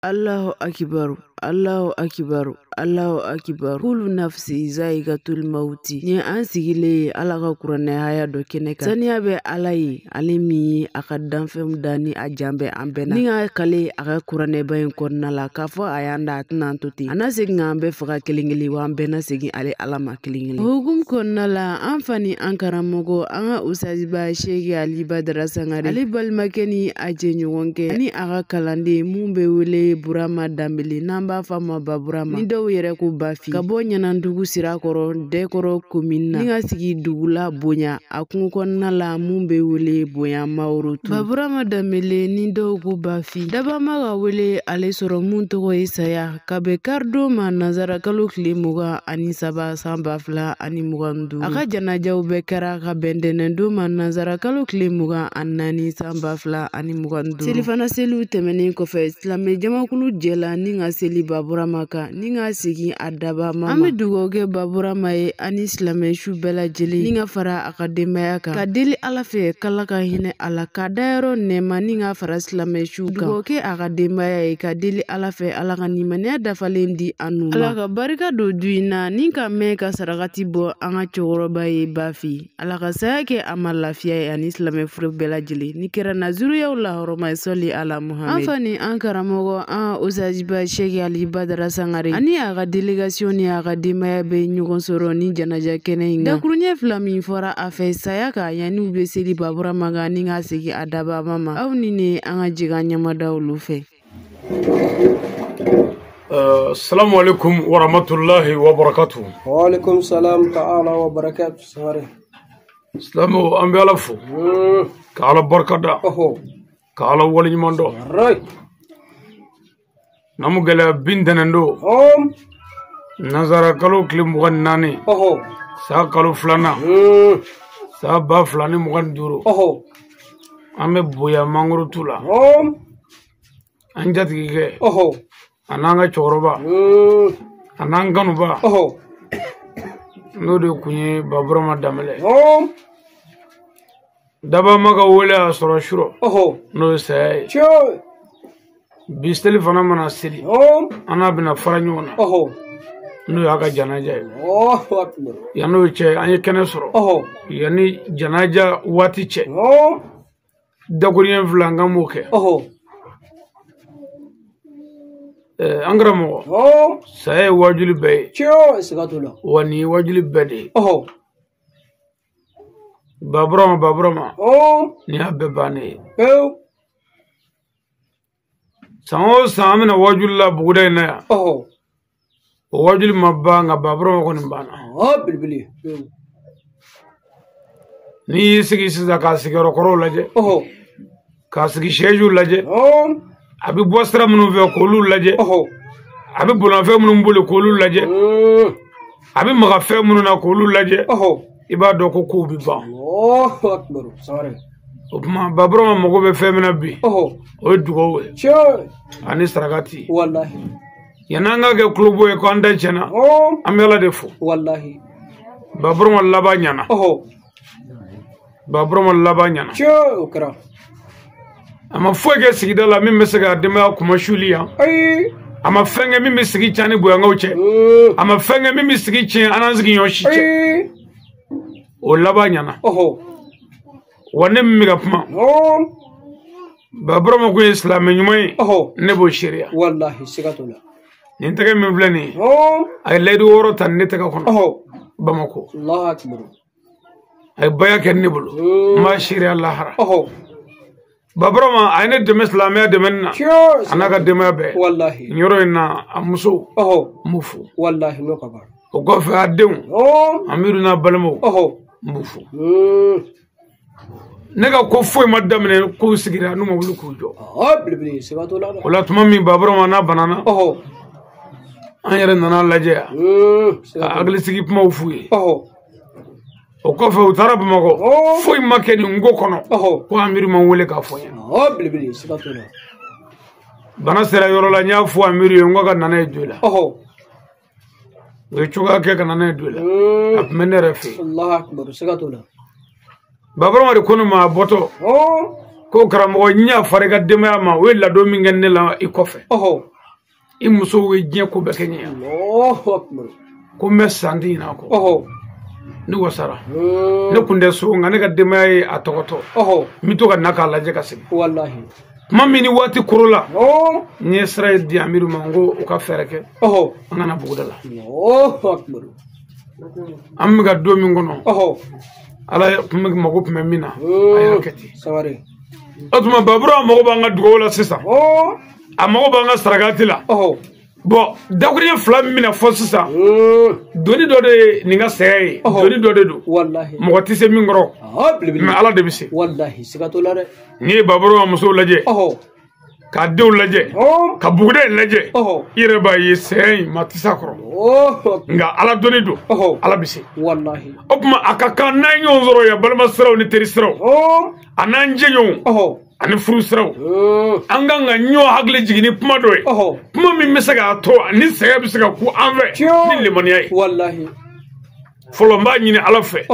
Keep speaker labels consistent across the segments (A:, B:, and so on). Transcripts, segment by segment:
A: Allahu akibaru, Allahu akibaru, Allahu akibaru. Kulu nafsi zaikatul mauti. Ni an sigilen Ala ka kuranɛ haya dɔ kɛnɛ kan. Saniya bɛ Ala ye, ale min ye a ka danfɛnw da ni a jan bɛ an bɛɛ na. Ni ka kale a ka kuranɛba in kɔnɔna la k'a fɔ a y'an da a tɛna an to ten. A na segin k'an bɛɛ faga kelen kelen wa an bɛɛ na segin ale Ala ma kelen kelen. O hukumu kɔnɔna la an fa ni an karamɔgɔ an ka Usaziba Seki Ali Badara Sangare ale balimakɛ ni a jɛɲɔgɔnkɛ ani a ka kalanden mun bɛ wele Burama Danbele n'an b'a fɔ a ma Baburama ni dɔw yɛrɛ ko Bafi ka bɔ Ɲanandugu Sirakɔrɔ Dɛkɔrɔ komini na ni ka sigi dugu la Bonya a kungo kɔnɔna la mun bɛ wele Bonya Maworotu. Baburama Danbele ni dɔw ko Bafi dabama ka wele ale sɔrɔ mun tɔgɔ ye saya ka bɛn karidon ma nanzara kalo tile 23 san 2025. A ka janajaw bɛɛ kɛra ka bɛn ntɛnɛndon ma nanzara kalo tile 24 san 2025. Selifana seliw tɛmɛnen kɔfɛ silamɛ jamakulu jɛla ni ka seli Baburama kan ni ka segin a dabama ma. An bɛ dugawu kɛ Baburama ye ani silamɛ su bɛɛ lajɛlen ni ka fara a ka denbaya kan ka deli Ala fɛ k'Ala ka hinɛ a la ka dayɔrɔ nɛɛma ni ka fara silamɛ su kan. Dugawu kɛ a ka denbaya ye ka deli Ala fɛ Ala ka nimaniya dafalen di an n'u ma. Ala ka barika don du in na ni ka mɛn ka sarakati bɔ an ka cɛkɔrɔba ye Bafi. Ala ka saya kɛ a ma lafiya ye ani silamɛ furu bɛɛ lajɛlen ni kɛra nazuruyaw la hɔrɔma ye sɔli ala Muhammed. An fa ni an karamɔgɔ an Usaziba Seki Ali Badara Sangare ani a ka délégation ni a ka denbaya bɛ ɲɔgɔn sɔrɔ ni janaja kɛnɛ in kan. Dakuruɲɛ fila min fɔra a fɛ saya kan yanni u bɛ seli Baburama kan ni ka segin a dabama ma. Aw ni ne an ka jɛ k'an ɲɛmada olu fɛ.
B: Assalamu alaikum wa rahmatullahi wa barakatuh.
C: Wa alaikum salam ta'ala wa barakatuh. Sangare.
B: Silamɛw an bɛ Ala fo. Ka Ala barika da. Ka Ala waleɲuman dɔn. Namu gɛlɛya bin ntɛnɛn don. Nanzara kalo tile 24. San kalo filanan. San 2025. An bɛ Bonya mangorotu la. An jatigikɛ. A n'an ka cɛkɔrɔba. A n'an kanuba. N'o de kun ye Baburama Danbele. Dabama ka wele a sɔrɔ surɔ. N'o ye saya ye. Bi seli fana mana seli. An n'a bɛna fara ɲɔgɔn na. N'o y'a ka janaja ye. Yan'o cɛ an ye kɛnɛ sɔrɔ. Yanni janaja waati cɛ. Dakuruɲɛ fila an kan b'o kɛ. An karamɔgɔ. Saya ye wajuli bɛɛ ye. Wa nin ye wajuli bɛɛ de ye. Baburama Baburama. Nin y'a bɛɛ bannen ye. San o san an bɛna wajuli la buguda in na yan. O wajuli ma ban nka Baburama kɔni banna. N'i y'i sigi sisan k'a sigiyɔrɔ kɔrɔw lajɛ. K'a sigi sɛjiw lajɛ. A bɛ bɔ sira minnu fɛ k'olu lajɛ. A bɛ bolimafɛn minnu boli k'olu lajɛ. A bɛ maga fɛn minnu na k'olu lajɛ. I b'a dɔn ko kow bɛ ban. O tuma Baburama mago bɛ fɛn min na bi. O ye dugawu ye. Ani sarakati. Yanni an ka kɛ kulobo ye k'an da tiɲɛna. An bɛ Ala de fo. Baburama laban ɲɛna. Baburama laban ɲɛna. A ma foyi kɛ sigida la min bɛ se ka denbaya kunmasuli yan. A ma fɛn kɛ min bɛ sigi tiɲɛ ni bonyankaw cɛ. A ma fɛn kɛ min bɛ sigi tiɲɛ an n'an sigiɲɔgɔn si cɛ. O laban ɲɛna. Wa ne min bɛ ka kuma. Baburama kun ye silamɛ ɲuman ye. Ne b'o seereya. Nin tɛgɛ min filɛ nin ye. A ye layidu 6 ta ne tɛgɛ kɔnɔ. Bamakɔ. A ye baya kɛ ne bolo. N b'a seereya lahara. Baburama a ye ne dɛmɛ silamɛya dɛmɛni na. A n'a ka denbaya bɛɛ. Nin yɔrɔ in na a musow. N b'u fo. O kɔfɛ a denw. Amiru n'a balimaw. N b'u fo. Ne ka ko foyi ma daminɛ kow sigira n'u ma wuli k'u jɔ. O la tuma min Baburama n'a banana. An yɛrɛ nana lajɛ yan. Ka hakilisigi kumaw f'u ye. O kɔfɛ u taara Bamakɔ. Foyi ma kɛ nin ko kɔnɔ. Ko Amiru ma wele k'a fɔ n ɲɛna. Bana sera yɔrɔ la n y'a fɔ Amiru ye n ko ka nana ye don la. U ye cogoya kɛ ka nana ye don la. A tun bɛ ne yɛrɛ fɛ yen. Baburama de ko ne ma a bɔtɔ. Ko karamɔgɔ n y'a fara i ka denbaya ma o ye ladon min kɛ ne la i kɔfɛ. I musow ye diɲɛ ko bɛɛ kɛ ɲɛ.
C: Allahu akbar.
B: Ko n bɛ san di ɲin'a kɔ. Ne wasara. Ne kun tɛ so nka ne ka denbaya ye a tɔgɔtɔ. N bɛ to ka na k'a lajɛ ka segin.
C: Walahi.
B: Tuma min ni waati koro la. N ye sira ye di Amiru ma n ko u ka fɛɛrɛ kɛ. An ka na buguda la.
C: Allahu akbar.
B: An bɛ ka don min kɔnɔ. Ala kun bɛ mago tun bɛ min na. A y'a kɛ ten.
C: Sangare.
B: O tuma Babura mago b'an ka dugawu la sisan. A mago b'an ka sarakati la. Bon, dakuruɲɛ fila min bɛna fɔ sisan. Doni dɔ de ye nin ka saya ye. Doni dɔ de don.
C: Walahi.
B: Mɔgɔ tɛ se min kɔrɔ. Mais Ala de bɛ se.
C: Walahi, siga t'o la dɛ.
B: N'i ye Babura ka musow lajɛ. K'a denw lajɛ. Ka buguda in lajɛ. I yɛrɛ b'a ye saya in maa tɛ s'a kɔrɔ. Nka Ala doni don. Ala bɛ se.
C: Walahi.
B: O tuma a ka kan n'an ye ɲɔgɔn sɔrɔ yan balima siraw ni teri siraw. A n'an jɛɲɔgɔnw. Ani furu siraw. An kan ka ɲɔgɔn hakili jigin ni kuma dɔ ye. Kuma min bɛ se k'a to ni sɛgɛn bɛ se ka ku an fɛ ni limaniya ye.
C: Walahi.
B: Fɔlɔ n b'a ɲini Ala fɛ.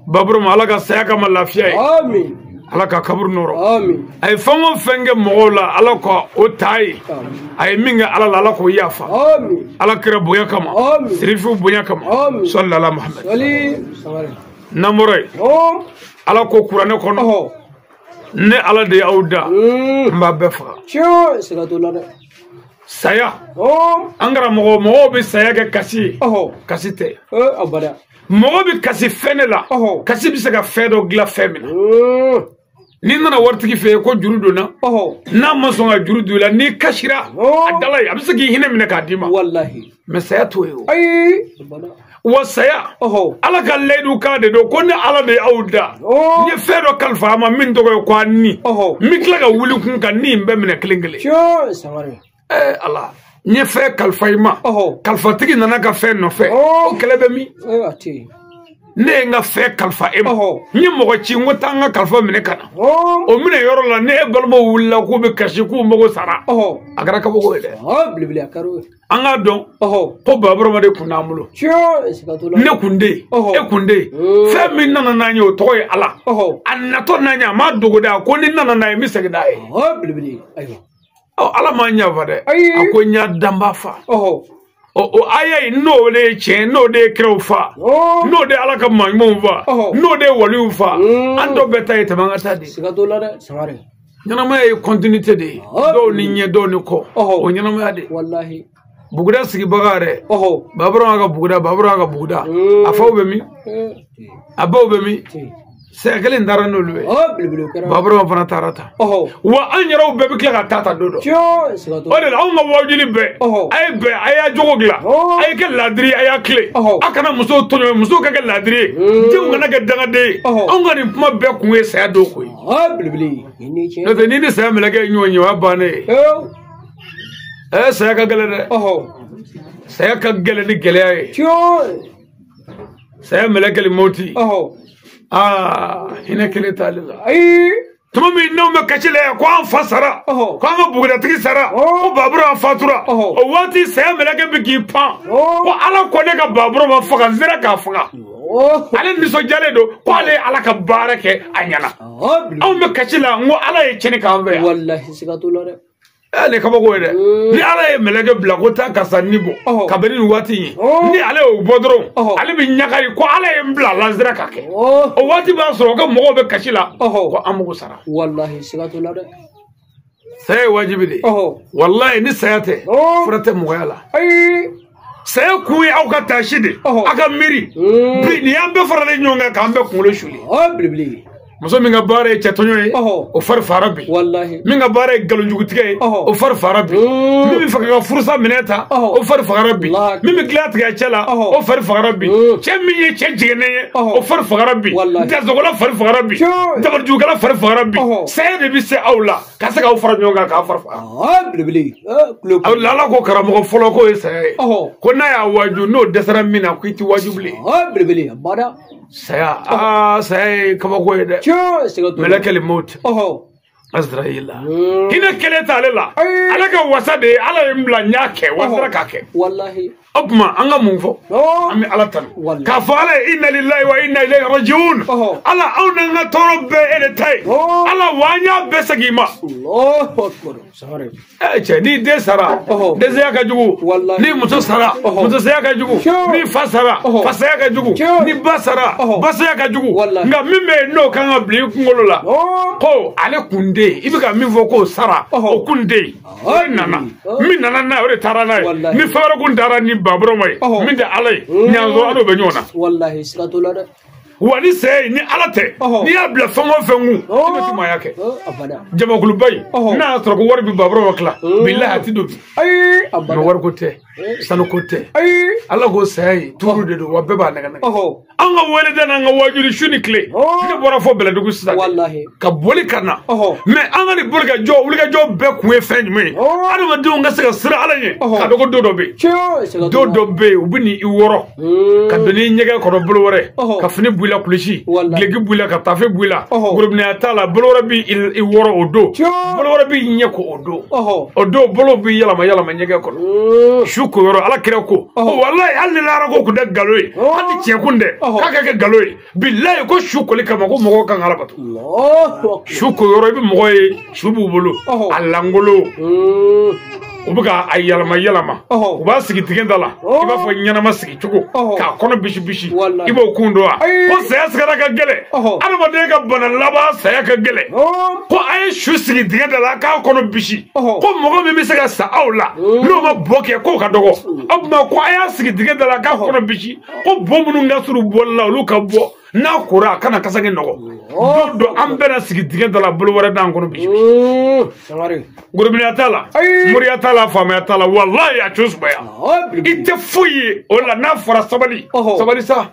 B: Babura ma Ala ka saya kama lafiya ye.
C: Amin.
B: Ala ka kaburu nɔrɔ.
C: Amin.
B: A ye fɛn o fɛn kɛ mɔgɔw la Ala ka o ta ye. A ye min kɛ Ala la Ala k'o yafa.
C: Amin.
B: Ala kira bonya kama.
C: Amin.
B: Sirifiw bonya kama.
C: Amin.
B: Sallallahu Muhammad.
C: Sali. Sangare.
B: N'an bɔra yen. Ala ko kuranɛ kɔnɔ. Ne Ala de y'aw da. N b'a bɛɛ faga.
C: Tiɲɛ, siga t'o la dɛ.
B: Saya. An karamɔgɔ mɔgɔw bɛ saya kɛ kasi ye. Kasi tɛ.
C: Abada.
B: Mɔgɔ bɛ kasi fɛn de la. Kasi bɛ se ka fɛn dɔ dilan fɛn min na. N'i nana waritigi fɛ yen ko juru donna. N'a ma sɔn ka juru don i la n'i kasira. A dala yen a bɛ se k'i hinɛ minɛ k'a d'i ma.
C: Walahi.
B: Mais saya t'o ye o.
C: Ayi. Abada.
B: Wa saya. Ala ka layidu kan de don ko ne Ala de y'aw da. N ye fɛn dɔ kalifa a ma min tɔgɔ ye ko a ni. N bɛ tila ka wuli kun ka ni in bɛɛ minɛ kelen kelen.
C: Tiɲɛ, Sangare.
B: Ala. N ye fɛn kalifa i ma. Kalifatigi nana ka fɛn nɔfɛ. O kɛlɛ bɛ min?
C: A tɛ yen.
B: Ne ye n ka fɛn kalifa e ma. N ye mɔgɔ ci n ko taa n ka kalifa minɛ ka na. O minɛ yɔrɔ la ne e balimaw wulila k'u bɛ kasi k'u mago sara. A kɛra kabako ye dɛ.
C: Belebele a kɛra o ye.
B: An k'a dɔn ko Babura de kun t'an bolo. Ne kun tɛ yen, e kun tɛ yen. Fɛn min nana n'an ye o tɔgɔ ye Ala. A natɔ n'an ye a m'a dogo dɛ a ko ni nana n'a ye n bɛ segin n'a ye.
C: Belebele ayiwa.
B: Ala m'an yafa dɛ. A ko n y'a danba fa. O aya in n'o de ye tiɲɛ n'o de ye kiraw fa n'o de ye Ala ka maa ɲumanw fa n'o de ye waliw fa an dɔw bɛɛ ta ye tɛmɛ an ka taa de.
C: Siga t'o la dɛ, Sangare.
B: Ɲɛnamaya ye continuité de ye. Dɔw ni ɲɛ dɔw ni kɔ. O ɲɛnamaya de.
C: Walahi.
B: Buguda sigibaga yɛrɛ. Babura ka buguda, Babura ka buguda. A faw bɛ min? A baw bɛ min? Saya kelen taara n'olu ye. Babura fana taara ta. Wa an yɛrɛw bɛɛ bɛ tila ka taa ta don dɔ. O de la anw ka wajuli bɛɛ. A ye bɛn a y'a jogo dilan. A ye kɛ laadiri a y'a tile. A kana musow tɔɲɔ musow ka kɛ laadiri ye. Denw kana kɛ dangaden ye. Anw ka nin kuma bɛɛ kun ye saya dɔw ko ye. N'o tɛ n'i ni saya mɛlɛkɛ ye ɲɔgɔn ye o y'a bannen ye. Saya ka gɛlɛn dɛ. Saya ka gɛlɛn ni gɛlɛya ye. Saya mɛlɛkɛ mɔti. Hinɛ kelen t'ale la.
C: Ayi.
B: Tuma min n'anw bɛ kasi la yan ko an fa sara. Ko an ka bugudatigi sara. Ko Babura fatura. O waati saya mɛlɛkɛ bɛ k'i pan. Ko Ala ko ne ka Babura ma faga n sera k'a faga. Ale nisɔndiyalen don ko ale ye Ala ka baara kɛ a ɲɛna. Anw bɛ kasi la n ko Ala ye tiɲɛni k'an fɛ yan.
C: Walahi siga t'o la dɛ.
B: Nin kabako ye dɛ. Ni Ala ye mɛlɛkɛ bila ko taa karisa ni bɔ ka bɛn ni nin waati in ye. Ni ale y'o bɔ dɔrɔn ale bɛ ɲagali ko Ala ye n bila lansira ka kɛ. O waati b'a sɔrɔ ko mɔgɔw bɛ kasi la ko an mago sara.
C: Walahi siga t'o la dɛ.
B: Saya ye wajibi de ye. Walahi ni saya tɛ fura tɛ mɔgɔya la.
C: Ayi.
B: Saya kun ye aw ka taasi de. Aw ka miiri. Bi nin y'an bɛɛ faralen ɲɔgɔn kan k'an bɛɛ kunkolo suli.
C: Belebele.
B: Muso min ka baara ye cɛtɔɲɔ ye, o fari fara bi. Min ka baara ye nkalonjugutigɛ ye, o fari fara bi. Min bɛ fɛ ka furusa minɛ ta, o fari fagara bi. Min bɛ tila tigɛ cɛ la, o fari fagara bi. Cɛ min ye cɛ jiginnen ye, o fari fagara bi. Dasogola fari fagara bi. Dabalijugukɛla fari fagara bi. Saya de bɛ se aw la ka se k'aw fara ɲɔgɔn kan k'aw fari faga. Ala ko karamɔgɔ fɔlɔ k'o ye saya ye. Ko n'a y'a waaju n'o dɛsɛra min na k'i ti waaju bilen. Saya saya ye kabako ye dɛ. Mɛlɛkɛli mɔti. Azraïla hinɛ kelen t'ale la ala ka wasa de ye ala ye n bila n y'a kɛ wasara k'a kɛ
C: wallahi
B: o tuma an ka mun fɔ an bɛ ala tanu k'a fɔ ala ye inna lillahi wa inna ilayhi rajiun ala anw n'an ka tɔɔrɔ bɛɛ e de ta ye ala wa an y'a bɛɛ segin i ma
C: Allahu akbar sangare
B: cɛ ni den sara dɛsɛya ka jugu ni muso sara musosaya ka jugu ni fa sara fasaya ka jugu ni ba sara basaya ka jugu nka min bɛ yen n'o kan ka bila i kunkolo la ko ale kun tɛ yen i bɛ ka min fɔ k'o sara o kun tɛ yen o de nana min nana n'a ye o de taara n'a ye ni fɛn wɛrɛ kun taara ni baburama ye min tɛ ala ye ɲanzɔ an n'o bɛ ɲɔgɔn na
C: wallahi siga t'o la dɛ
B: wa ni sɛ ye ni ala tɛ n'i y'a bila fɛn o fɛn kun i bɛ maaya kɛ jamakuluba in n'a y'a sɔrɔ ko wari bɛ baburama tila bilahi a ti don bi mɛ wariko tɛ sanuko tɛ ala ko saya ye tuuru de don wa bɛɛ b'a nɛgɛ nɛgɛ an ka waliden n'an ka wajuli su ni tile ne bɔra fɔ Bɛlɛdugu sisan ka boli ka na mɛ an ka nin boli ka jɔ wulikajɔ bɛɛ kun ye fɛn jumɛn ye adamadenw ka se ka siran ala ɲɛ k'a dɔn ko don dɔ bɛ yen don dɔ bɛ yen u bɛ n'i wɔrɔ ka don n'i ɲɛgɛn kɔnɔ bolo wɛrɛ ka fini b'i la kulisi gileki b'i la ka tafe b'i la gorobinɛya t'a la bolo wɛrɛ b'i wɔrɔ o don bolo wɛrɛ b'i ɲɛ ko o don o don bolo b'i yɛlɛma yɛlɛma ɲɛgɛn kɔnɔ su ko yɔrɔ ala kira ko walayi hali ni lahara ko kun tɛ nkalon ye hali ni tiɲɛ kun tɛ k'a ka kɛ nkalon ye bilayi ko su koli kama ko mɔgɔw kan ka ala bato su ko yɔrɔ i bɛ mɔgɔ ye su b'u bolo a langolo u bɛ ka a yɛlɛma yɛlɛma u b'a sigi tigɛ da la i b'a fɔ ɲɛnama sigi cogo k'a kɔnɔ bisi bisi i b'o kun dɔn wa ko saya sigara ka gɛlɛn adamaden ka bana laban saya ka gɛlɛn ko a ye su sigi tigɛ da la k'a kɔnɔ bisi ko mɔgɔ min bɛ se ka sa aw la n'o ma bɔ kɛ k'o ka dɔgɔ o tuma ko a y'a sigi tigɛ da la k'a kɔnɔ bisi ko bo minnu ka surun bɔli la olu ka bɔ n'a kora a kana kasange nɔgɔ don dɔ an bɛna sigi dingɛ da la bolo wɛrɛ d'an kɔnɔ bisi gorobinɛya t'a la moriya t'a la faamaya t'a la walayi a co sumaya i tɛ foyi ye o la n'a fɔra sabali sabali sa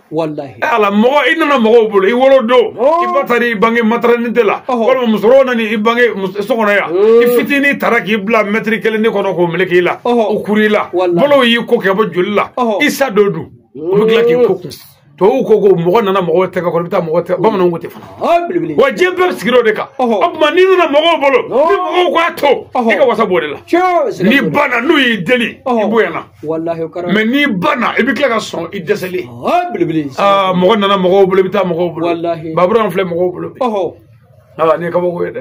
B: ala mɔgɔ i nana mɔgɔw bolo i wolo don i ba taara i bange maternité la walima musokɔrɔbaw nana i bange so kɔnɔ yan i fitinin taara k'i bila mɛtiri kelen ne kɔnɔ k'o meleke i la o kuru i la bolow y'i ko kɛ bɔ joli la i sa dɔ dun o bɛ tila k'i ko kun tubabuw ko ko mɔgɔ nana mɔgɔw tɛgɛ kɔrɔ i bɛ taa mɔgɔ tɛgɛ bamananw ko ten fana wa diɲɛ bɛɛ sigira o de kan o tuma n'i nana mɔgɔw bolo ni mɔgɔw ko a to i ka wasa b'o de la n'i banna n'u y'i deli i bonyana mɛ n'i banna i bɛ tila ka sɔn i dɛsɛlen mɔgɔ nana mɔgɔw bolo i bɛ taa mɔgɔw bolo babura filɛ mɔgɔw bolo bi nin ye kabako ye dɛ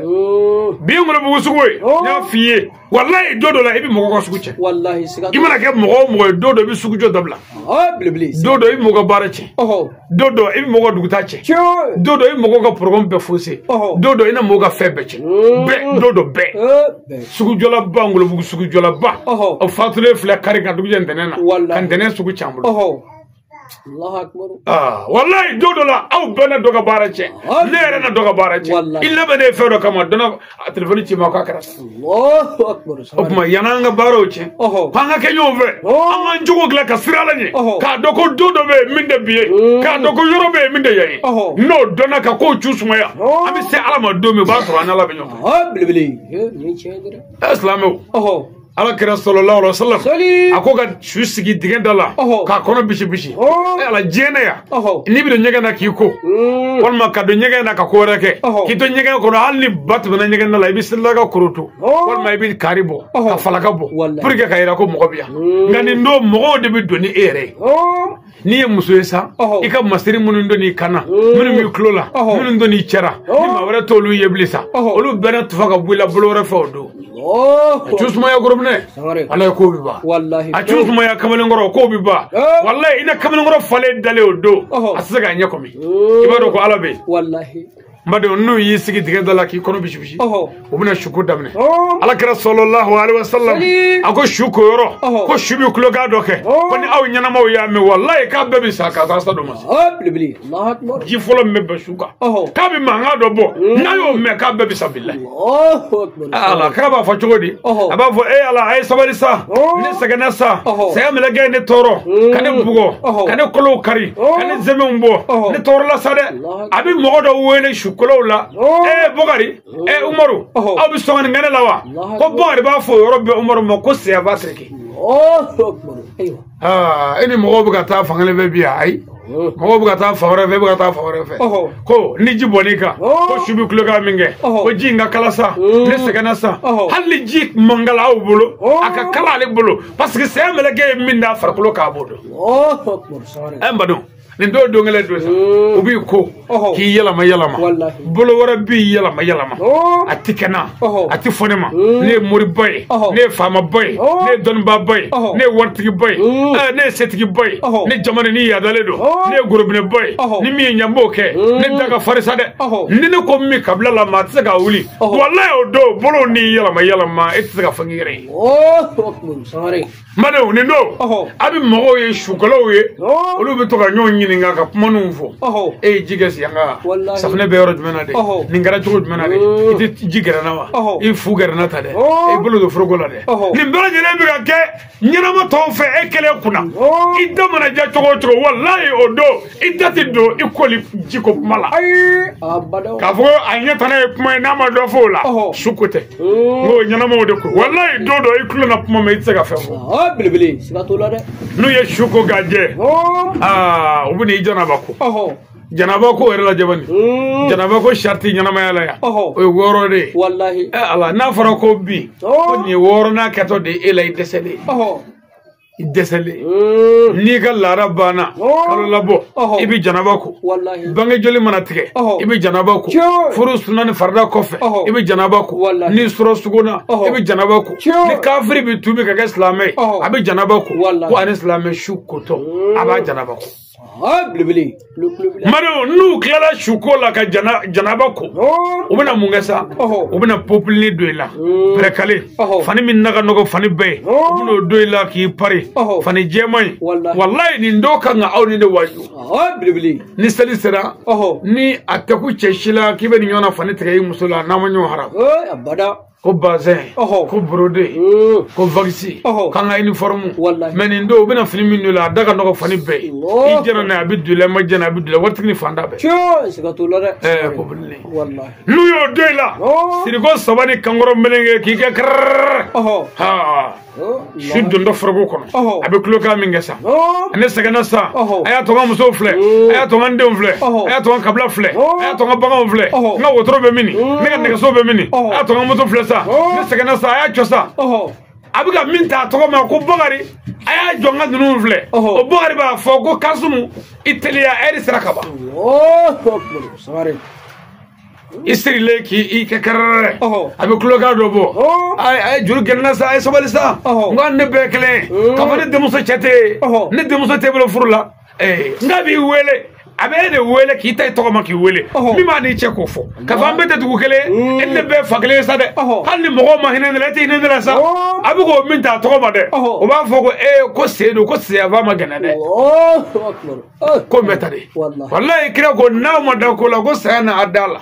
B: bi ye Ngolobugu sugu ye n y'a f'i ye walayi don dɔ la i bɛ mɔgɔ ka sugu cɛ i mana kɛ mɔgɔ o mɔgɔ ye don dɔ i bɛ sugu jɔ dabila don dɔ i bɛ mɔgɔ ka baara cɛ don dɔ i bɛ mɔgɔ ka duguta cɛ don dɔ i bɛ mɔgɔ ka programme bɛɛ faussé don dɔ i na mɔgɔ ka fɛn bɛɛ cɛ bɛɛ don dɔ bɛɛ sugujɔlaba Ngolobugu sugujɔlaba o fatulen filɛ kari kan dugujɛ ntɛnɛn na ka ntɛnɛn sugu c'an bolo. Wallahi don dɔ la aw bɛɛ na dɔ ka baara cɛ ne yɛrɛ na dɔ ka baara cɛ i labɛnnen fɛn dɔ kama dɔnna a telefɔni ci ma k'a kɛra o tuma yan'an ka baaraw cɛ k'an ka kɛ ɲɔgɔn fɛ an k'an jogo dilan ka siran ala ɲɛ k'a dɔn ko don dɔ bɛ yen min tɛ bi ye k'a dɔn ko yɔrɔ bɛ yen min tɛ yan ye n'o dɔnna ka kow cu sumaya an bɛ se ala ma don min o b'a sɔrɔ an n'ala bɛ ɲɔgɔn fɛ. Silamɛw ala kira sallallahu alaihi wasallam a ko ka su sigi dingɛ da la k'a kɔnɔ bisi bisi ala diɲɛ na yan n'i bɛ don ɲɛgɛn na k'i ko walima ka don ɲɛgɛn na ka ko wɛrɛ kɛ k'i to ɲɛgɛn kɔnɔ hali ni ba tɛmɛna ɲɛgɛn da la i bɛ selila koroto walima i bɛ kari bɔ ka falaka bɔ pour que ka yira ko mɔgɔ bɛ yan nka nin don mɔgɔw de bɛ don ni e yɛrɛ ye n'i ye muso ye sa i ka masiri minnu don n'i kan na minnu b'i tulo la minnu don n'i cɛra ni maa wɛrɛ t'olu ye bilen sa olu bɛɛ na tufa ka bɔ i la bolo wɛrɛ fɛ o don a cu sumaya gorobinɛ ala ye ko bɛ ban a cu sumaya kamalenkɔrɔ ko bɛ ban walayi i na kamalenkɔrɔ falen dalen o don a tɛ se k'a ɲɛ kɔmi i b'a dɔn ko ala bɛ yen n badenw n'u y'i sigi dingɛ da la k'i kɔnɔ bisi bisi u bɛna suko daminɛ ala kira sallallahu alaihi wasallam a ko su ko yɔrɔ ko su bɛ kulokan dɔ kɛ ko ni aw ɲɛnamaw y'a mɛn walayi k'a bɛɛ bɛ sa k'a sɔrɔ sa dɔ ma se ji fɔlɔ min bɛ bɛn su kan k'a bɛ mankan dɔ bɔ n'a y'o mɛn k'a bɛɛ bɛ sa bilayi ala k'a b'a fɔ cogo di a b'a fɔ e ala a ye sabali sa ne sɛgɛnna sa saya mɛlɛkɛ ye ne tɔɔrɔ ka ne bugɔ ka ne kolow kari ka ne zɛmɛw bɔ ne tɔɔrɔla sa dɛ a bɛ mɔgɔ dɔ wele su kolow la Bokari Umaru aw bɛ sɔn ka nin kɛ ne la wa ko Bokari b'a fɔ o yɔrɔ bɛɛ Umaru ma ko saya b'a siriki e ni mɔgɔw bɛ ka taa fankelen fɛ bi yan ayi Mɔgɔw bɛ ka taa fan wɛrɛ fɛ, e bɛ ka taa fan wɛrɛ fɛ. Ko ni ji bɔnn'i kan, ko su bɛ kulokan min kɛ, ko ji in ka kala sa, ne sɛgɛnna sa. Hali ni ji man kala aw bolo, a ka kala ale bolo, parce que saya mɛlɛkɛ ye min d'a farikolo k'a b'o dɔn. Ɛ n badenw, nin dɔw don kelen don sa, u b'i ko k'i yɛlɛma yɛlɛma, bolo wɛrɛ b'i yɛlɛma yɛlɛma, a ti kɛ na, a ti fɔ ne ma, ne ye moriba ye, ne ye faamaba ye, ne ye dɔnnibaaba ye, ne ye waritigiba ye, ne ye setigiba ye, ne jamana ni yaadalen don, ne ye gorobinɛba ye, ni min ye ɲɛ n b'o kɛ, ne da ka farin sa dɛ, ni ne ko min kabila la maa tɛ se k'a wuli, walayi o don bolow n'i yɛlɛma yɛlɛma, e tɛ se ka fɛn k'i yɛrɛ ye. N badenw, nin don a bɛ mɔgɔw ye, sukalaw ye, olu bɛ to ka ɲɔgɔn ɲininka ka kumaninw fɔ. E ye ji kɛ siyanga, safunɛ bɛ yɔrɔ jumɛn na dɛ, nin kɛra cogo jumɛn na dɛ, i tɛ ji gɛrɛ na wa, i fu gɛrɛ na ta dɛ, i bolo don foroko la dɛ. Nin bɛɛ lajɛlen bɛ ka kɛ ɲɛnama tɔw fɛ e kelen kunna. I da mana diya cogo o cogo, walayi o don i da tɛ don i koli jiko kuma la. K'a fɔ a ɲɛ tana ye kuma ye n'a ma dɔ fɔ o la, su ko tɛ. N ko ɲɛnamaw de ko, walayi don dɔ i tulo na kuma mɛn i tɛ se ka fɛn fɔ.
C: Belebele, siga t'o la dɛ.
B: N'u ye su ko k'a jɛ, aa u bɛ n'i janaba ko. Janaba ko yɛrɛ la jabani. Janaba ko sariti ɲɛnamaya la yan. O ye 6 de ye.
C: Walahi.
B: Ɛ Ala, n'a fɔra ko bi, ko nin ye 6nan kɛtɔ de ye e la, i dɛsɛlen. I dɛsɛlen. N'i ka laada banna, kalo labɔ, i bɛ janaba ko. Bange joli mana tigɛ, i bɛ janaba ko. Furu sunna ni farida kɔfɛ, i bɛ janaba ko. N'i sɔrɔ sugona, i bɛ janaba ko. Ni kafiri bɛ tuubi ka kɛ silamɛ ye, a bɛ janaba ko. Ko ani silamɛ su kotɔ, a b'a janaba ko. Maliw n'u tilala su ko la ka janaba ko, u bɛna mun kɛ sa? U bɛna popilini don i la, pɛrɛkale, fani min na ka nɔgɔ fani bɛɛ ye, u bɛn'o don i la k'i pari, fani jɛman in. Walayi nin dɔw kan ka aw ni ne waju. Ni seli sera, ni a tɛ ku cɛ si la k'i bɛ nin ɲɔgɔn na fani tigɛ i muso la, n'a ma ɲɔgɔn haramu. Ko bazin, ko brodé, ko vaxi, k'an ka uniforme. Mais nin don u bɛna fini min don la, a da ka nɔgɔ fani bɛɛ ye. I jɛna n'a ye, a bɛ don i la, i ma jɛn n'a ye, a bɛ don i la, waritigi ni fanda bɛɛ. Ɛɛ popilini. N'u y'o don i la, siriko 3 ni kankɔrɔ meleke k'i kɛ kɛrɛrɛrɛ. Ha. Su dontɔ foroko kɔnɔ, a bɛ kulokan min kɛ sa, ne sɛgɛnna sa, a y'a to n ka musow filɛ, a y'a to n ka n denw filɛ, a y'a to n ka kabila filɛ, a y'a to n ka baganw filɛ, n ka wotoro bɛ min, ne ka nɛgɛso bɛ min, a y'a to n ka moto filɛ sa, ne sɛgɛnna sa, a y'a jɔ sa. A bɛ ka min ta a tɔgɔ ma ko Bakari, a y'a jɔ n ka ninnu filɛ. O Bakari b'a fɔ ko Kasumu, i teliya, ɛri sera ka ban. I sirilen k'i kɛ kɛrɛrɛ, a bɛ kulokan dɔ bɔ, a ye juru gɛnna sa, a ye sabali sa, n ko ne bɛɛ kelen, k'a fɔ ne denmuso cɛ tɛ yen, ne denmuso tɛ bolo furu la, n k'a b'i wele, a bɛ e de wele k'i ta i tɔgɔ ma k'i wele, min b'a n'i cɛ k'o fɔ, k'a fɔ an bɛɛ tɛ dugu kelen, e ne bɛɛ fa kelen ye sa dɛ, hali ni mɔgɔw ma hinɛ ne la, e tɛ hinɛ ne la sa, a bɛ k'o min ta a tɔgɔ ma dɛ, o b'a fɔ ko ee ko Seydou, ko Seyafa ma gɛlɛn dɛ, ko n bɛ ta de. Walayi kira ko n'aw ma da ko la, ko saya na a da la,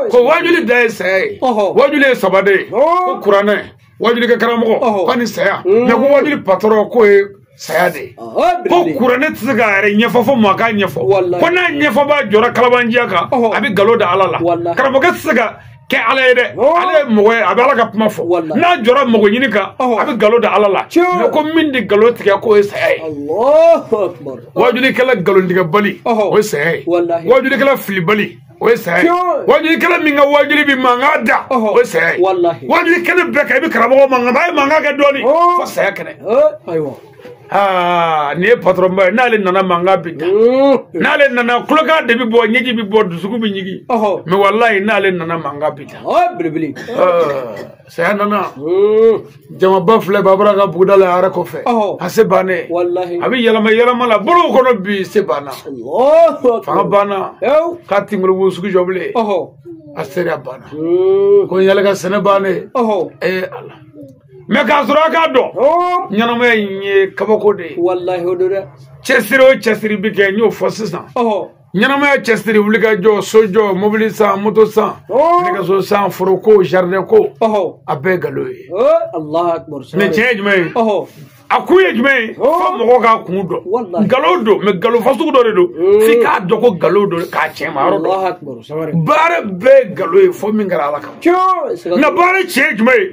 B: ko wajuli da ye saya ye, wajuli ye 3 de ye, ko kuranɛ, wajulikɛ karamɔgɔ, ko ani saya, mɛ ko wajuli patɔrɔn k'o ye saya de ye, ko kuranɛ tɛ se k'a yɛrɛ ɲɛfɔ fo maa k'a ɲɛfɔ, ko n'a ɲɛfɔbaa jɔra kalabanciya kan, a bɛ nkalon da Ala la, karamɔgɔkɛ tɛ se ka kɛ Ala ye dɛ, ale ye mɔgɔ ye, a bɛ Ala ka kuma fɔ, n'a jɔra mɔgɔ ɲini kan, a bɛ nkalon da Ala la, mɛ ko min tɛ nkalon tigɛ k'o ye saya ye. Wajulikɛla nkalontigɛbali, o ye saya ye. Wajulikɛla filibali, o ye saya ye. Wajulikɛla min ka wajuli bi mankan da, o ye saya ye. Wajulikɛla bɛɛ kan, i bɛ karamɔgɔ mankan, a ye mankan kɛ dɔɔnin fo saya kɛnɛ. Aa nin ye patron ba ye, n'ale nana mankan bɛ da, n'ale nana kulokan de bɛ bɔ, ɲɛji bɛ bɔ, dusukun bɛ ɲigin, mɛ walayi n'ale nana mankan bɛ da. Saya nana, jamaba filɛ Babara ka buguda la a yɛrɛ kɔfɛ, a se bannen, a bɛ yɛlɛma yɛlɛma la bolow kɔnɔ bi, se banna, fanga banna, k'a ti ngolobu sugu jɔ bilen, a seri a banna, ko yɛlɛ ka sɛnɛ bannen, ee Ala. Mɛ k'a sɔrɔ a k'a dɔn, ɲɛnamaya in ye kabako de ye.
C: Walahi o don dɛ.
B: Cɛsiri o cɛsiri bi kɛ, n y'o fɔ sisan. Ɲɛnamaya cɛsiri, wulikajɔ, sojɔ, mobili san, moto san, nɛgɛso san, foroko, jardin ko, a bɛɛ ye nkalon ye.
C: Allahu akbar.
B: Mɛ tiɲɛ ye jumɛn ye? A kun ye jumɛn ye? Fo mɔgɔw k'a kun dɔn. Nkalon don, mais nkalon fasugu dɔ de don. F'i k'a dɔn ko nkalon don k'a tiɲɛ ma yɔrɔ dɔn. Baara bɛɛ ye nkalon ye fo min kɛra Ala kama. Nka baara tiɲɛ ye jumɛn ye?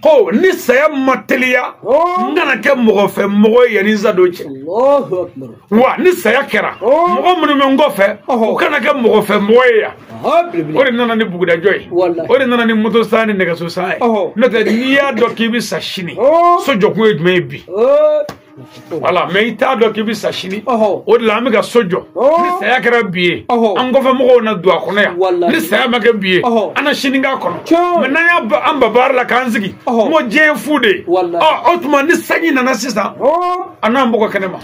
B: Ko ni saya ma teliya, n kana kɛ mɔgɔ fɛ mɔgɔ ye yanni n sa don cɛ. Wa ni saya kɛra, mɔgɔ minnu bɛ n kɔfɛ, u kana kɛ mɔgɔ fɛ mɔgɔ ye yan. O de nana ni bugudajɔ ye. O de nana ni moto san ni nɛgɛso san ye. N'o tɛ n'i y'a dɔn k'i bɛ sa sini, so jɔkun ye jumɛn ye bi? Voilà, mais i t'a dɔn k'i bɛ sa sini. O de la an bɛ ka so jɔ. Ni saya kɛra bi ye, an kɔfɛ mɔgɔw na don a kɔnɔ yan. Ni saya ma kɛ bi ye, an na sini k'a kɔnɔ. Mais n'an y'a an ba baara la k'an sigi, n ko diɲɛ ye fu de ye. Ɔ o tuma ni sanji nana sisan, a n'an bɔ kɛnɛ ma.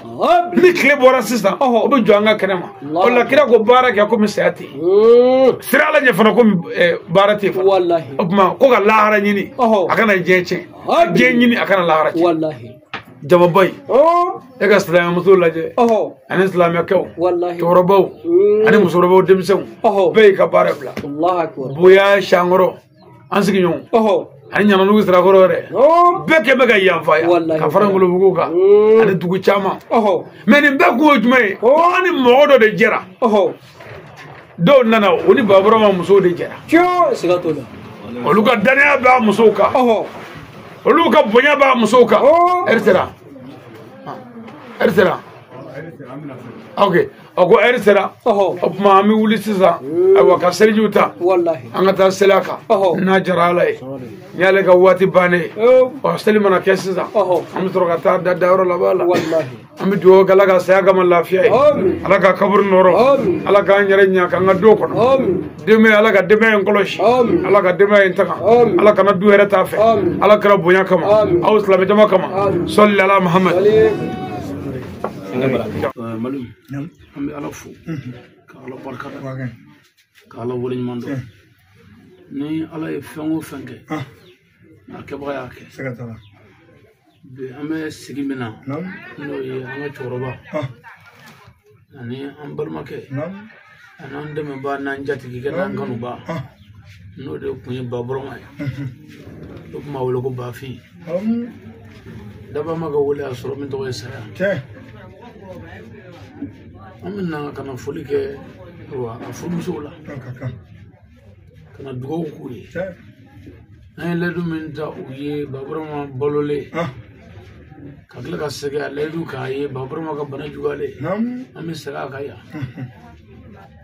B: Ni tile bɔra sisan, o bɛ jɔ an ka kɛnɛ ma. O la kira ko baara kɛ komi saya tɛ yen. Sira Ala ɲɛ fana komi baara tɛ yen fana. O tuma ko ka lahara ɲini, a kana diɲɛ tiɲɛ. Diɲɛ ɲini, a kana lahara tiɲɛ. Jamaba in, e ka silamɛmuso lajɛ, ani silamɛkɛw, cɛkɔrɔbaw, ani musokɔrɔbaw, denmisɛnw, bɛɛ y'i ka baara bila. Bonya Siankɔrɔ, an sigiɲɔgɔnw, ani Ɲananugu Sirakɔrɔ yɛrɛ, bɛɛ kɛ bɛ ka yanfa yan, ka fara Ngolobugu kan, ani dugu caman. Mais nin bɛɛ kun ye jumɛn ye? Ko an ni mɔgɔ dɔ de jɛra. Dɔw nana, o ni Baburama musow de jɛra. Olu ka danaya b'a musow kan. Olu ka bonya b'a musow kan. Ɛri sera. Ɛri sera. Ok, a ko ɛri sera. O tuma an bɛ wuli sisan. Ayiwa ka selijiw ta. An ka taa seli a kan. N'a jara Ala ye. Ni y'ale ka waati bannen ye. Ɔ seli mana kɛ sisan. An bɛ sɔrɔ ka taa da dayɔrɔ laban la. An bɛ dugawu kɛ Ala ka saya kama lafiya ye. Ala ka kaburu nɔrɔ. Ala k'an yɛrɛ ɲa k'an ka du kɔnɔ. Denbaya Ala ka denbaya in kɔlɔsi. Ala ka denbaya in taga. Ala kana du yɛrɛ t'a fɛ. Ala kɛra bonya kama. Aw silamɛ jama kama. Sɔli ala Muhammad. Malum, an bɛ Ala fo ka Ala barika da ka Ala waleɲuman dɔn. Ni Ala ye fɛn o fɛn kɛ, a kɛbaga y'a kɛ. Bi an bɛ sigi min na, n'o ye an ka cɛkɔrɔba ani an balimakɛ ani an dɛmɛbaa n'an jatigikɛ n'an kanubaa, n'o de tun ye Baburama ye. O tun b'a wele ko Bafin. Dabama ka wele a sɔrɔ min tɔgɔ ye saya. An bɛ na ka na foli kɛ a furumusow la, ka na dugawu k'u ye. An ye layidu min ta u ye Baburama balolen, ka tila ka segin a layidu k'a ye Baburama ka bana juguyalen, an bɛ segin a kan yan.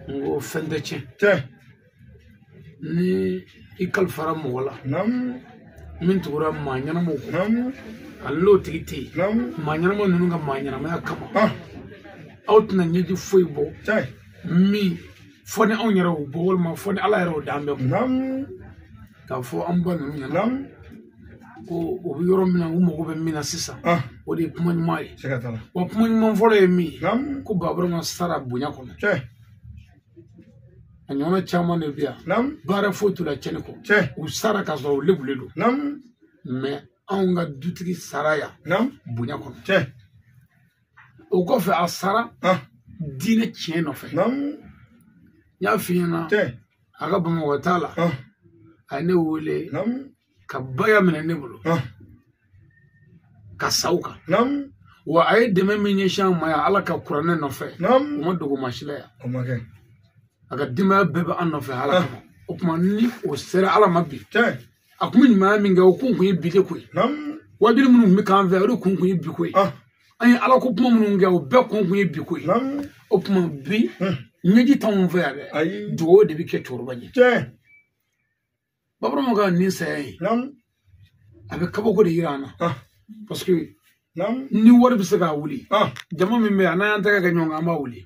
B: N ko fɛn tɛ tiɲɛ. Ni i kalifara mɔgɔ la, min tugura maa ɲɛnamaw kɔ, hali n'o tigi tɛ yen, maa ɲɛnama ninnu ka maa ɲɛnamaya kama, aw tɛna ɲɛji foyi bɔ min fɔ ni anw yɛrɛ y'o bɔ, walima fɔ ni Ala yɛrɛ y'o d'an bɛɛ kun. K'a fɔ an ba ninnu ɲɛna ko o bɛ yɔrɔ min na, u mago bɛ min na sisan, o de ye kuma ɲuman ye. Wa kuma ɲuman fɔlɔ ye min ye, ko Baburama sara bonya kɔnɔ. A ɲɔgɔnna caman de bɛ yan, baara foyi t'u la tiɲɛni kɔ, u sara k'a sɔrɔ u lebulen don. Mais anw ka dutigi sara yan bonya kɔnɔ. O kɔfɛ a sara diinɛ tiɲɛ nɔfɛ. N y'a f'i ɲɛna, a ka Bamakɔ t'a la, a ye ne wele ka baya minɛ ne bolo ka sa o kan. Wa a ye dɛmɛ min ɲɛsin an ma yan Ala ka kuranɛ nɔfɛ, o ma dogo maa si la yan. A ka denbaya bɛɛ bɛ an nɔfɛ Ala kama. O tuma ni o sera Ala ma bi, a kun bɛ ɲumanya min kɛ, o kun ye bi de ko ye. Wajuli minnu tun bɛ k'an fɛ, o de kun ye bi ko ye. An ye Ala ko kuma minnu kɛ, o bɛɛ kun ye bi ko ye. O tuma bi ɲɛji t'anw fɛ yan dɛ, dugawu de bɛ kɛ cɛkɔrɔba ɲɛ. Baburama ka nin saya in, a bɛ kabako de yira an na. Parce que ni wari bɛ se k'a wuli, jama min bɛ yan, n'an y'an tɛgɛ kɛ ɲɔgɔn kan, an b'a wuli.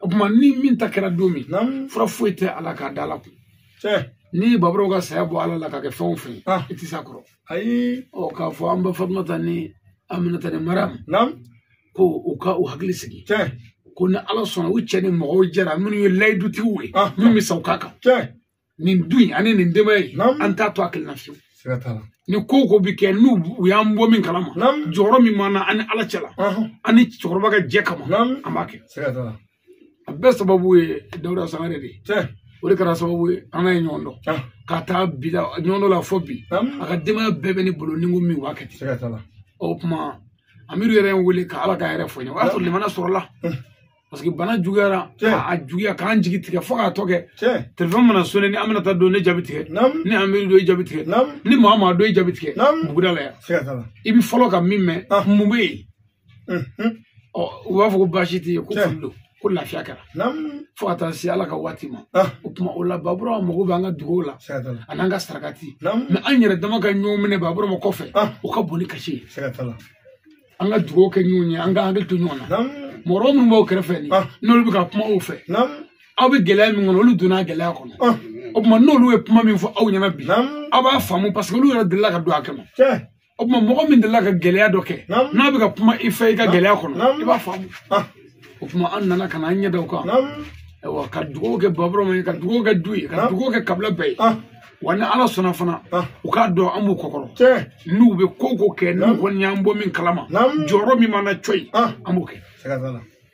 B: O tuma ni min ta kɛra don min, fura foyi tɛ Ala k'a da Ala kun. Ni Baburama ka saya bɔ Ala la ka kɛ fɛn o fɛn ye, i tɛ s'a kɔrɔ. Ɔ k'a fɔ an ba Fatumata ni Aminata ni Mariam, ko u ka u hakili sigi. Ko ni Ala sɔnna, u cɛ ni mɔgɔw jɛra minnu ye layidutigiw ye, minnu bɛ sa u ka kan. Nin du in ani nin denbaya in, an t'a to a kelen na fiyewu. Ni ko o ko bɛ kɛ, n'u u y'an bɔ min kalama, jɔyɔrɔ min b'an na an ni Ala cɛ la, an ni cɛkɔrɔba ka jɛ kama, an b'a kɛ. A bɛɛ sababu ye Dawuda Sangare de ye. O de kɛra sababu ye an n'a ye ɲɔgɔn dɔn. Ka taa bila ɲɔgɔn dɔ la fo bi a ka denbaya bɛɛ bɛ ne bolo ni n ko min u b'a kɛ ten o tuma Amiru yɛrɛ ye n wele ka Ala ka hɛrɛ fɔ n ye o y'a sɔrɔ limana sɔrɔla parce que bana juguyara a juguya k'an jigi tigɛ fo k'a tɔ kɛ téléphone mana sonné ni Aminata don ne jaabi tigɛ ni Amiru don i jaabi tigɛ ni maa maa don i jaabi tigɛ buguda la yan i bɛ fɔlɔ ka min mɛn mun bɛ yen ɔ u b'a fɔ ko baasi tɛ yen ko fili don ko lafiya kɛra fo ka taa se Ala ka waati ma o tuma o la Baburama mago b'an ka dugawu la a n'an ka sarakati mais an yɛrɛ dama ka ɲɔgɔn minɛ Baburama kɔfɛ o ka bon ni kasi ye an ka dugawu kɛ ɲɔgɔn ye an ka hakili to ɲɔgɔn na mɔgɔ minnu b'aw kɛrɛfɛ nin n'olu bɛ ka kuma aw fɛ aw bɛ gɛlɛya min kɔnɔ olu donna gɛlɛya kɔnɔ o tuma n'olu ye kuma min fɔ aw ɲɛna bi aw b'a faamu parce que olu yɛrɛ delila ka don a kɔnɔ o tuma mɔgɔ min delila ka gɛlɛya dɔ kɛ n'a bɛ ka kuma i fɛ i ka gɛlɛya kɔnɔ i b'a faamu o tuma an nana ka na an ɲɛ da o kan ayiwa ka dugawu kɛ Baburama ye ka dugawu kɛ du ye ka dugawu kɛ kabila bɛɛ ye wa ni Ala sɔnna fana u k'a dɔn an b'u kɔkɔrɔ n'u bɛ ko o ko kɛ n'u kɔni y'an bɔ min kalama jɔyɔrɔ min b'an na cɔyi an b'o kɛ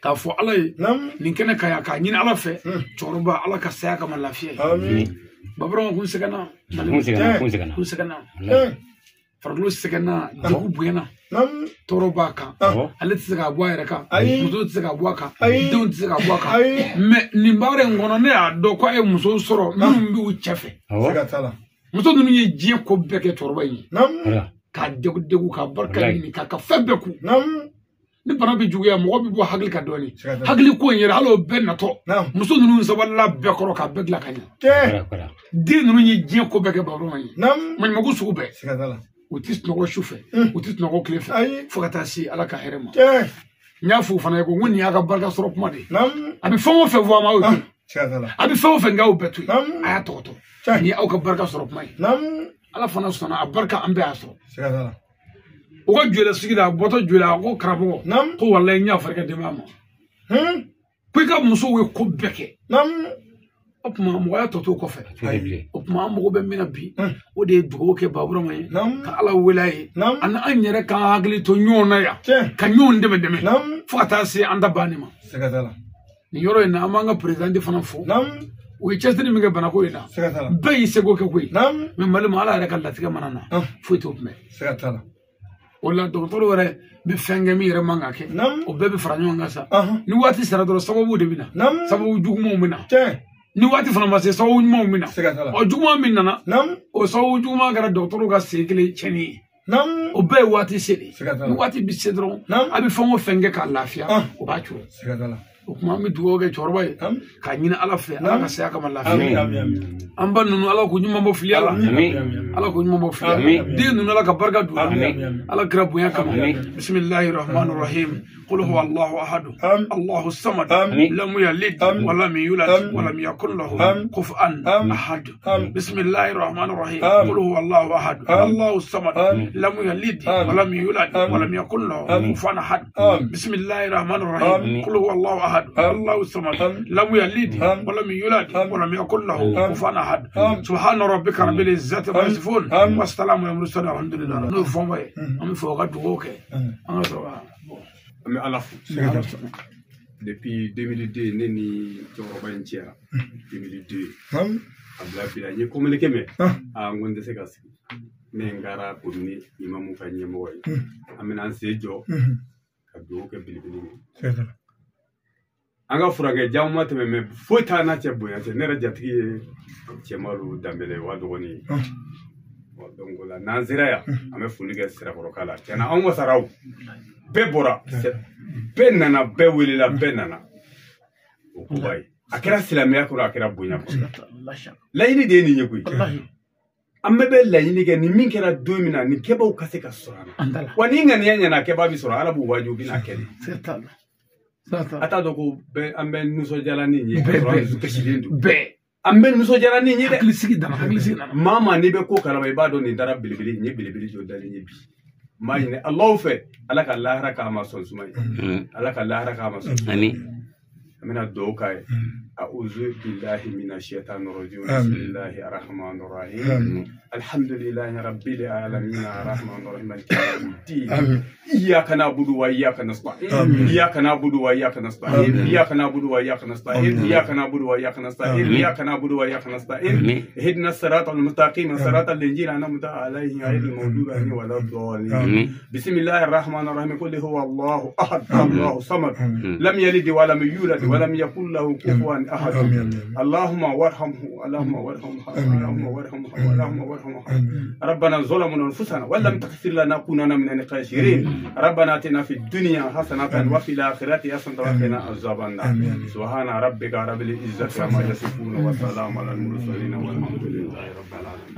B: k'a fɔ Ala ye nin kɛnɛ ka yan k'a ɲini Ala fɛ cɛkɔrɔba Ala ka saya kama lafiya ye Baburama kun sɛgɛnna kun sɛgɛnna farikolo sɛgɛnna degun bonyana tɔɔrɔ b'a kan ale tɛ se k'a bɔ a yɛrɛ kan muso tɛ se k'a bɔ a kan denw tɛ se k'a bɔ a kan mais nin baara in kɔnɔ ne y'a dɔn ko a ye muso sɔrɔ minnu b'u cɛ fɛ muso ninnu ye diɲɛ ko bɛɛ kɛ cɛkɔrɔba in ye k'a degun degun k'a barika ɲini k'a ka fɛn bɛɛ ku ni bana bɛ juguya mɔgɔ bɛ bɔ hakili kan dɔɔnin hakili ko in yɛrɛ hali o bɛɛ natɔ muso ninnu sabalila bɛɛ kɔrɔ k'a bɛɛ dilan ka ɲɛ den ninnu ye diɲɛ ko bɛɛ kɛ Baburama ye maɲumanko sugu bɛɛ u tɛ sunɔgɔ su fɛ u tɛ sunɔgɔ tile fɛ fo ka taa se Ala ka hɛrɛ ma n y'a fɔ o fana ye ko n ko nin y'a ka barika sɔrɔ kuma de ye a bɛ fɛn o fɛn fɔ a ma y'o to yen a bɛ fɛn o fɛn kɛ y'o bɛɛ to yen a y'a tɔgɔtɔ nin ye aw ka barika sɔrɔ kuma ye Ala fana sɔnna a barika an bɛɛ y'a sɔrɔ o ka joli sigi la a bɔtɔ joli a ko karamɔgɔ ko walayi n y'a fɔ i ka denbaya ma ko i ka musow ye ko bɛɛ kɛ o tuma mɔgɔya tɔ t'o kɔfɛ o tuma an mago bɛ min na bi o de ye dugawu kɛ Baburama ye ka Ala wele a ye ani an yɛrɛ k'an hakili to ɲɔgɔn na yan ka ɲɔgɔn dɛmɛ dɛmɛ fo ka taa se an ta banni ma nin yɔrɔ in na an b'an ka président fana fo o ye cɛsiri min kɛ banako in na bɛɛ y'i seko kɛ koyi mais Mali ma Ala yɛrɛ ka latigɛ mana na foyi t'o kunbɛn o la dɔgɔtɔrɔ yɛrɛ bɛ fɛn kɛ min yɛrɛ man ka kɛ o bɛɛ bɛ fara ɲɔgɔn kan sa ni waati sera dɔrɔn sababu de bɛ na sababu jugumanw bɛ na ni waati fana ma se sababu ɲumanw bɛ na ɔ juguman min nana o sababu juguman kɛra dɔgɔtɔrɔw ka sen kelen tiɲɛni ye o bɛɛ ye waati se de ye ni waati bɛ se dɔrɔn a bɛ fɛn o fɛn kɛ k'a lafiya o b'a cogo o tuma an bɛ dugawu kɛ cɛkɔrɔba ye k'a ɲini Ala fɛ Ala ka saya kama lafiya an ba ninnu Ala k'u ɲuman bɔ filiya la Ala k'u ɲuman bɔ filiya la den ninnu Ala ka barika don Ala kira bonya kama bisimilahi rahmani rahim qul huwa Allahu ahad Allahu samad lam yalid wa lam yulad wa lam yakun lahu kufuwan ahad bisimilahi rahmani rahim qul huwa Allahu ahad Allahu samad lam yalid wa lam yulad wa lam yakun lahu kufuwan ahad bisimilahi rahmani rahim qul huwa Allahu ahad Allahu samad lam yalid wa lam yulad wa lam yakun lahu kufuwan ahad subhana rabbika rabbil izzati amma yasifun wa salamun alal mursalin walhamdulillah n'o ye fɔnba ye an bɛ fɛ o ka dugawu kɛ an ka sɔrɔ ka bɔ
D: an bɛ Ala fo depuis 2002 ne ni cɛkɔrɔba in cɛra 2002 a bila bi la n ye communiqué mɛn a n ko n tɛ se ka sigi ne ye n kɛra commune imamu ka ɲɛmɔgɔ ye an bɛna an sen jɔ ka dugawu kɛ belebele ye an ka furakɛ jamu ma tɛmɛ mɛ foyi t'a n'a cɛ bonya cɛ ne yɛrɛ jatigi ye Cɛmalu Danbɛlɛ wa dɔgɔnin ye donc o la n'an sera yan an bɛ foli kɛ Sirakɔrɔka la tiɲɛna anw ka saraw bɛɛ bɔra bɛɛ nana bɛɛ welela bɛɛ nana o koba ye a kɛra silamɛya kɔnɔ a kɛra bonya kɔnɔ laɲini de ye nin ye koyi an bɛɛ bɛ laɲini kɛ ni min kɛra don min na nin kɛbaw ka se ka sɔrɔ a la wa ni ŋaniya ɲɛna a kɛbaa bɛ sɔrɔ Ala b'u wajibi u bɛna kɛ de a t'a dɔn ko an bɛ nisɔndiyala ni nin ye k'a sɔrɔ an dusu kasilen don
B: bɛɛ
D: an bɛ nisɔndiyala ni nin ye dɛ
B: hakilisigi nana hakilisigi nana
D: maa maa n'i bɛ ko kalama i b'a dɔn nin taara belebele nin ye belebele jɔ dalen ye bi n b'a ɲini Alahu fɛ Ala ka lahara k'a ma sɔn suma ye Ala ka lahara k'a ma sɔn suma ye an bɛna dugawu k'a ye أعوذ بالله من الشيطان الرجيم بسم الله الرحمن الرحيم الحمد لله رب العالمين الرحمن الرحيم مالك يوم الدين إياك نعبد وإياك نستعين إياك نعبد وإياك نستعين إياك نعبد وإياك نستعين إياك نعبد وإياك نستعين إياك نعبد وإياك نستعين اهدنا الصراط المستقيم صراط الذين أنعمت عليهم غير المغضوب عليهم ولا الضالين بسم الله الرحمن الرحيم قل هو الله أحد الله الصمد لم يلد ولم يولد ولم يكن له كفوا أحد اللهم وارحمه اللهم وارحمه اللهم وارحمه اللهم وارحمه ربنا ظلمنا أنفسنا ولم تغفر لنا كنا من الخاسرين ربنا آتنا في الدنيا حسنة وفي الآخرة حسنة وقنا عذاب النار سبحان ربك رب العزة عما يصفون وسلام على المرسلين والحمد لله رب العالمين.